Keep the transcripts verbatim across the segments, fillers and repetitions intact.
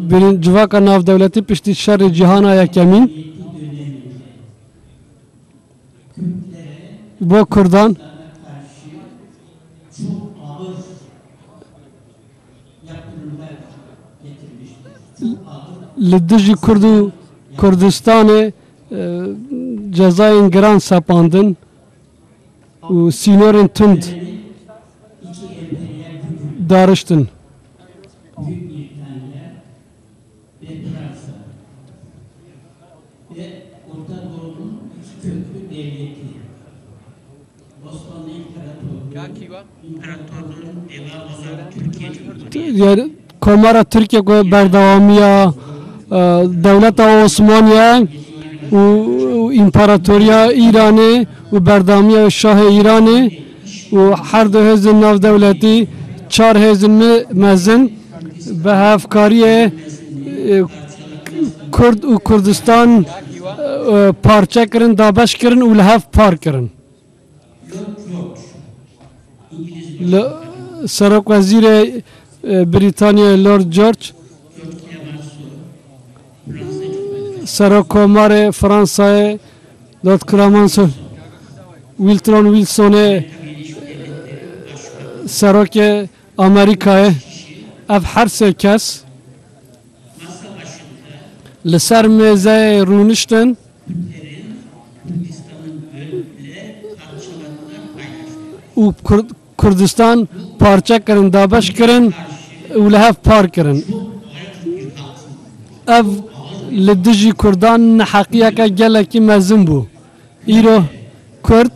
Birin-, civaka navdewletî piştî şerê cîhana yekemîn bo Kurdan li dijî Kurd û Kurdistanê, e, cezayên giran sepandin û sînorên tund dariştin. Yani Komara Tirkiye ku berdewamiya, e, dewleta Osmaniye û, û împaratoriya Îranê û berdewamiya Şahê Îranê û her du hêzên navdewletî, çar hêzên me-, mezin bi hevkariyê, e, Kurd û Kurdistan, e, parçe kirin, dabeş kirin û li hev par kirin. Li Serokwezîrê, e, Brîtanyayê Lord George, Serokkomarê Fransayê Lord Clemenceau, Wiltron Wilsonê, e, Serokê Amerîkayê, ev her sê kes li ser mêzeyê rûniştin û Kur-, Kurdistan parçe kirin, dabeş kirin û li hev par kirin. Ev li dijî Kurdan neheqiyeke gelekî mezin bû. Îro Kurd,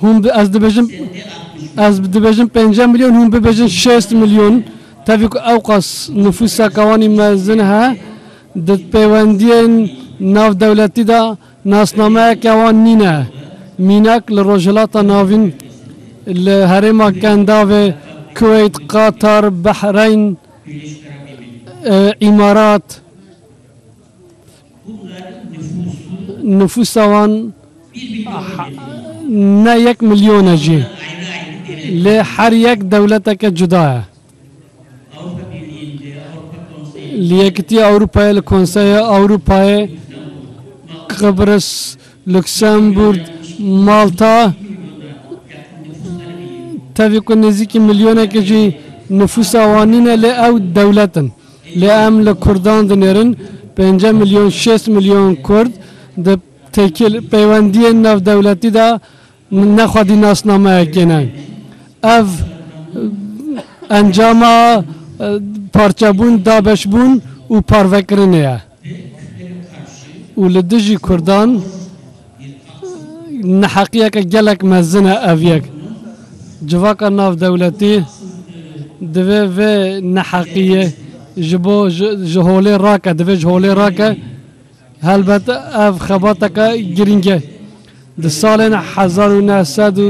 hûn bi-, ez dibêjim, ez dibêjim pêncî milyon, hûn bibêjin şêst milyon. Tevî ku ewqas nifûseke wan î mezin he, di peywendiyên navdewletî de nasnameyeke wan nîne. Mînak li Rojhilata Navîn, li herêma Kendavê, Kuweyt, Qatar, Behreyn, e, Îmarat, nifûsa wan ne yek milyon e jî. Lê her yek dewleteke cuda ye. Li Yekîtiya Ewropayê, li Konseya Ewropayê, Qibris, Luksemburg, Malta, tevî ku nêzîkî milyonekê jî nifûsa wan nîne, lê ew dewlet in. Lê em li Kurdan dinêrin, pêncî milyon, şêst milyon Kurd di têkil peywendiyên navdewletî de nexwedî nasnameyekê ne. Ev encama, e, parçebûn, dabeşbûn û parvekirinê ye. Û li dijî Kurdan neheqiyeke gelek mezin e ev yek. Civaka navdewletî divê vê neheqiyê ji bo, ji, ji holê rake, divê ji holê rake. Helbet ev xebateke girîng e. Di salên hezar û neh sed û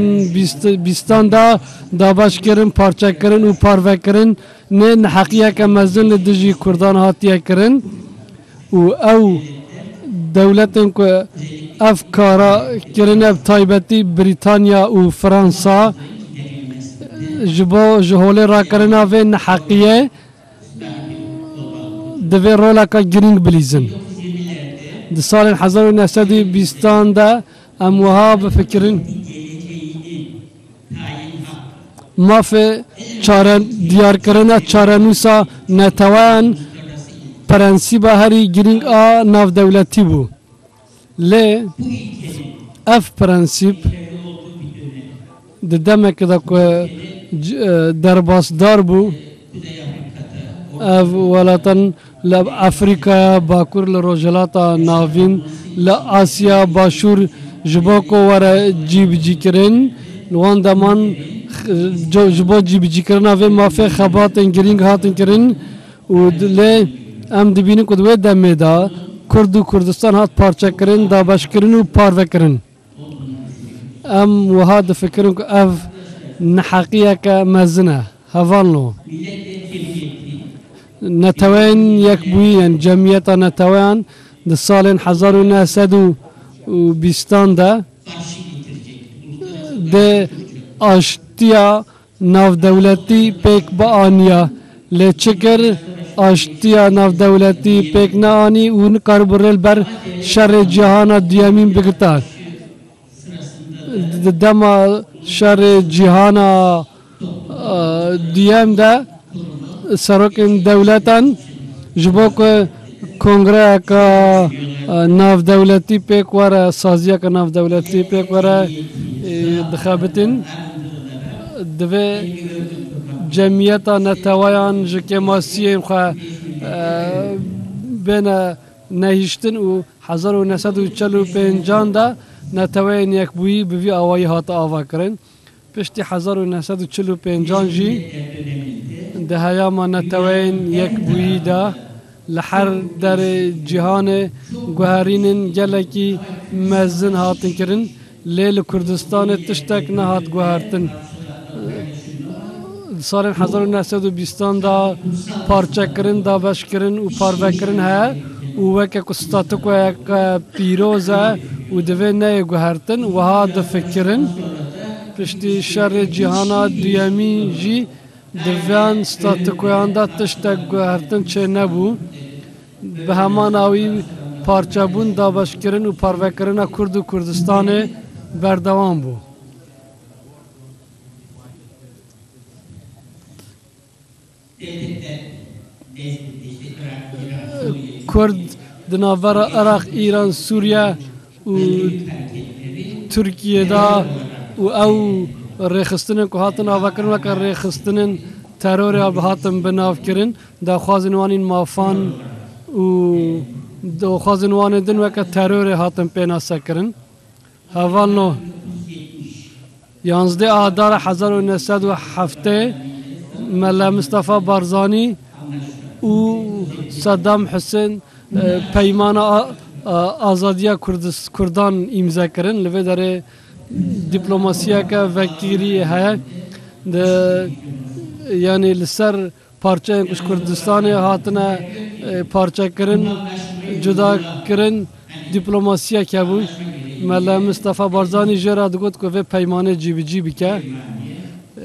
bîstan de dabeşkirin, parçekirin û parvekirinê neheqiyeke mezin li dijî Kurdan hatiye kirin û ew dewletên ku ev kara kirine, bi taybetî Brîtanya û Fransa, ji bo ji holê rakirina vê neheqiyê, divê roleka girîng bilîzin. Di salên hezar û neh sed û bîstan de em wiha bifikirin, mafê çare, diyarkirina çarenûsa neteweyan prensîba herî girîng a navdewletî bû. Lê ev prensîp di demekê de ku c-, e, derbasdar bû, ev welatan li Efrîkaya Bakur, li Rojhilata Navîn, li Asya Başûr ji bo ku were cîbicîkirin, li wan deman x-, ji, ji bo cîbicîkirina vê mafê xebatên girîng hatin kirin. Û di-, lê em dibînin ku di wê demê de Kurd û Kurdistan hat parçekirin, dabeşkirin û parvekirin. Em wiha difikirin ku ev neheqiyeke mezin e. Hevalno. Neteweyên Yekbûyî, yên Cemiyeta Neteweyan, di salên hezar û neh sed û bîstan de dê aştiya navdewletî pêk bianiya, lê çi kir? aştiya navdewletî pêk neanî û nikaribû rê li ber şerê cîhana duyemîn bigirta. Di dema şerê cîhana, e, duyem de serokên dewletan ji bo ku kongreyeka, e, navdewletî pêk were, saziyeke navdewletî pêk were, e, dixebitin. Divê cemiyeta neteweyan ji kêmasiyên xwe, e, bêne nehiştin û hezar û neh sed û çel û pêncan de Neteweyên Yekbûyî bi vî awayî hate avakirin. Piştî hezar û neh sed û çil û pêncan jî di heyama Neteweyên Yekbûyî de li her derê cîhanê guherînên gelekî mezin hatin kirin, lê li Kurdistanê tiştek nehat guhertin. Di salên hezar û neh sed û bîstan de parçekirin, dabeşkirin û parvekirin heye û weke ku statikoyeke pîroz e û divê neyê guhertin, wiha difikirin. Piştî şerê cîhana duyemî jî di van statikoyan de tiştek guhertin çênebû. Bi heman awî parçebûn, dabeşkirin û parvekirina Kurd û Kurdistanê berdewam bû. Kurd di navbera Iraq, Îran, Sûriye û Tirkiye de û ew rêxistinên ku hatin avakirin weke rêxistinên terorê hatin binavkirin, daxwazên wan ên mafan û daxwazên wan ên din weke terorê hatin pênasekirin. Hevalno, yanzdeh Adara hezar û neh sed û heftê, Mele Mistefa Barzanî û Saddam Husên, e, peymana a-, a-, azadiya Kurdis-, Kurdan îmze kirin. Li vê derê diplomasiyeke vekirî heye. Di, yanî li ser parçeyên ku ji Kurdistanê hatine, e, parçekirin, cudakirin, diplomasiyek hebû. Mele Mistefa Barzanî jê re digot ku vê peymanê cîbicî bike.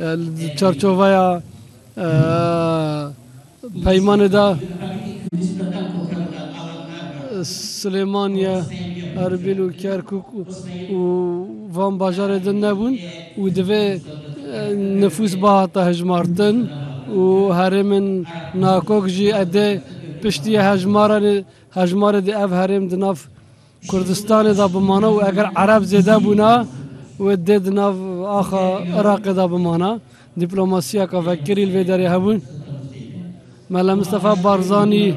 E, li çarçoveya, e, peymanê de Silêmaniye, Erbîl û Kerkûk û, û van bajarê din nebûn û divê, e, nifûs bihata hejmartin û herêmên nakok jî edê piştî hejmaranê, hejmarê di ev herêm di nav Kurdistanê de bimana û eger Ereb zêde bûna, wê dê di nav axa Iraqê de bimana. Diplomasiyeka vekirî li vê derê hebûn. Mele Mistefa Barzanî,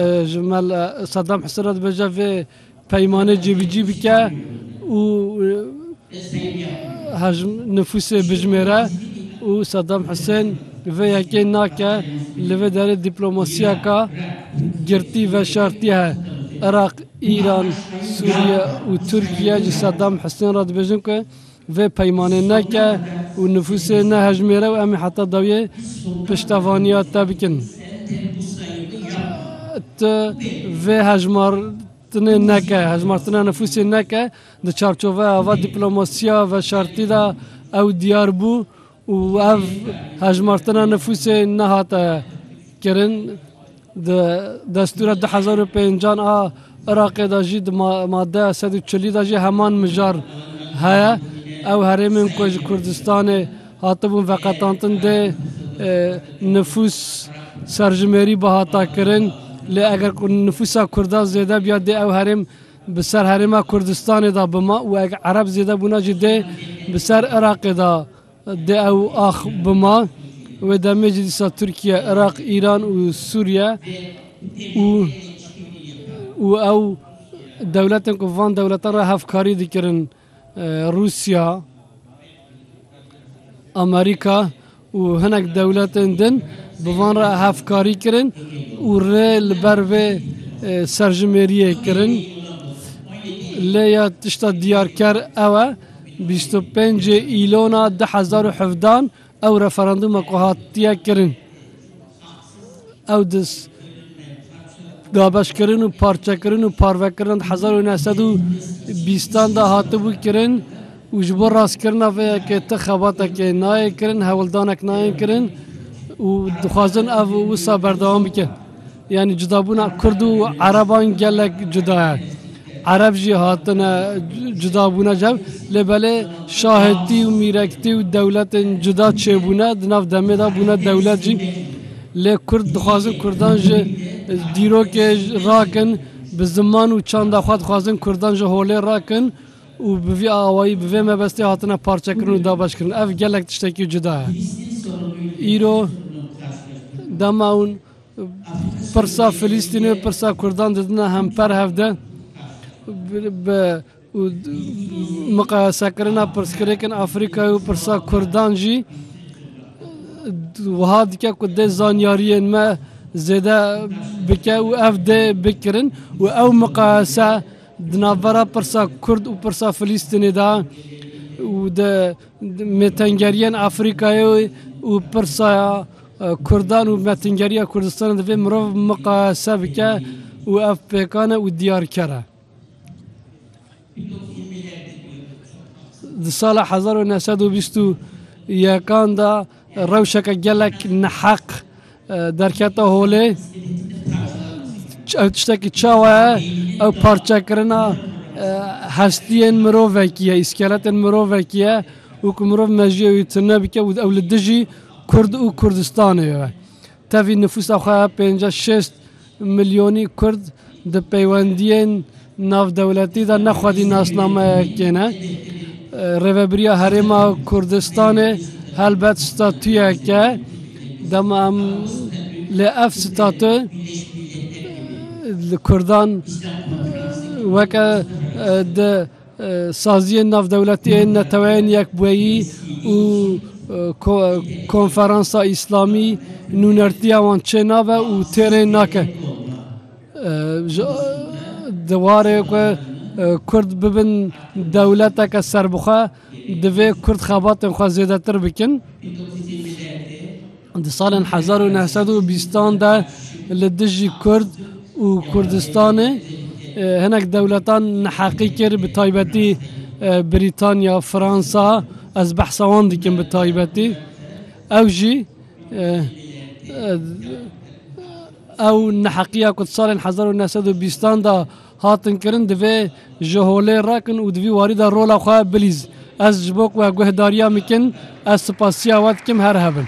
e, ji Mele Saddam Husên re dibêje vê peymanê cîbicî bike û, e, hejm-, nifûsê bijmêre û Saddam Husên vê yekê nake. Li vê derê diplomasiyeka girtî veşartî heye. Iraq, Îran, Sûriye û Tirkiye ji Saddam Husên re dibêjin ku vê peymanê neke û nifûsê nehejmêre û em ê heta dawiyê piştevaniya te bikin. Tu vê hejmartinê neke, hejmartina nifûsê neke, di çarçoveya va diplomasiya veşartî de ew diyar bû û ev hejmartina nifûsê nehate kirin. Di destûra du hezar û pêncan a Iraqê de jî di ma-, maddeya sed û çilî de jî heman mijar heye. Ew herêmên ku ji Kurdistanê hatibûn veqetantin dê, e, nifûs serjimêrî bihata kirin. Lê eger ku nifûsa Kurdan zêde biya dê ew herêm bi ser herêma Kurdistanê de bima û eger Ereb zêde bûna jî dê bi ser Iraqê de dê ew ax bima. Wê demê jî dîsa Tirkiye, Iraq, Îran û Sûriye û, û ew dewletên ku van dewletan re hevkarî dikirin, e, Rûsya, Amerîka û hinek dewletên din bi van re hevkarî kirin û rê li ber vê, e, serjimêriyê kirin. Lê ya tişta diyarker ew e, bîst û pêncê Îlona du hezar û hevdehan ew referandûma ku hatiye kirin. Ew di s-, dabeşkirin û parçekirin û parvekirina di hezar û neh sed û bîstan de hatibû kirin û ji bo rastkirina vê yekê ti xebatekê nayê kirin, hewldanek nayên kirin. û dixwazin ev wisa berdewam bikin. Yanî cudabûna Kurd û Ereban gelek cuda ye. Ereb jî hatine cudabûna ji hev, lê belê şahitî û mîrektî û dewletên cuda çêbûne, di nav demê de bûne dewlet jî. Lê Kurd dixwazin Kurdan ji dîrokê rakin, bi ziman û çanda xwe dixwazin Kurdan ji holê rakin û bi vî awayî, bi vê mebestê hatine parçekirin û dabeşkirin. Ev gelek tiştekî cuda ye. Îro dema hûn pirsa Filîstînê, pirsa Kurdan didine hemper hevde, bi, bi û d-, miqayesekirina pirsgirêkên Afrîkayê û pirsa Kurdan jî wiha dike ku dê zanyariyên me zêde bike û ev dê bikirin û ew miqayese di navbera pirsa Kurd û pirsa Filîstînê de û di, di mêtengeriyên Afrîkayê û pirsa, e, Kurdan û mêtengeriya Kurdistanê divê mirov miqayese bike û ev pêkan e û diyarker e. Di sala hezar û neh sed û bîst û yekan de rewşeke gelek neheq, e, derkete holê. Ew tiştekî çawa ye? Ew parçekirina, e, hestiyên mirovekî ye, îskeletên mirovekî ye û ku mirov mejiyê wî tune bike û ew li dijî Kurd û Kurdistanê ye. Tevî nifûsa xwe pêncî şêst milyonî Kurd di peywendiyên navdewletî de ne xwedî nasnameyekê ne. Rêvebiriya Herêma Kurdistanê helbet statuyeke, dema em lê ev statu li Kurdan weke, e, di e, saziyên navdewletî ên Neteweyên Yekbûyî û, e, ko-, Konferansa Îslamî nûnertiya wan çênabe û têrê nake. E, ji, di warê ku, e, Kurd bibin dewleteke serbixwe, divê Kurd xebatên xwe zêdetir bikin. Di salên hezar û neh sed û bîstan de li dijî Kurd û Kurdistanê, e, hinek dewletan neheqî kir, bi taybetî, e, Brîtanya, Fransa, ez behsa wan dikim bi taybetî. Ew jî, e, e, ew neheqiya ku di salên hezar û neh sed û bîstan de hatin kirin, divê ji holê rakin û di vî warî de rola xwe bilîz. Ez ji bo ku we guhdariya min kin, ez spasiya we dikim, her hebin.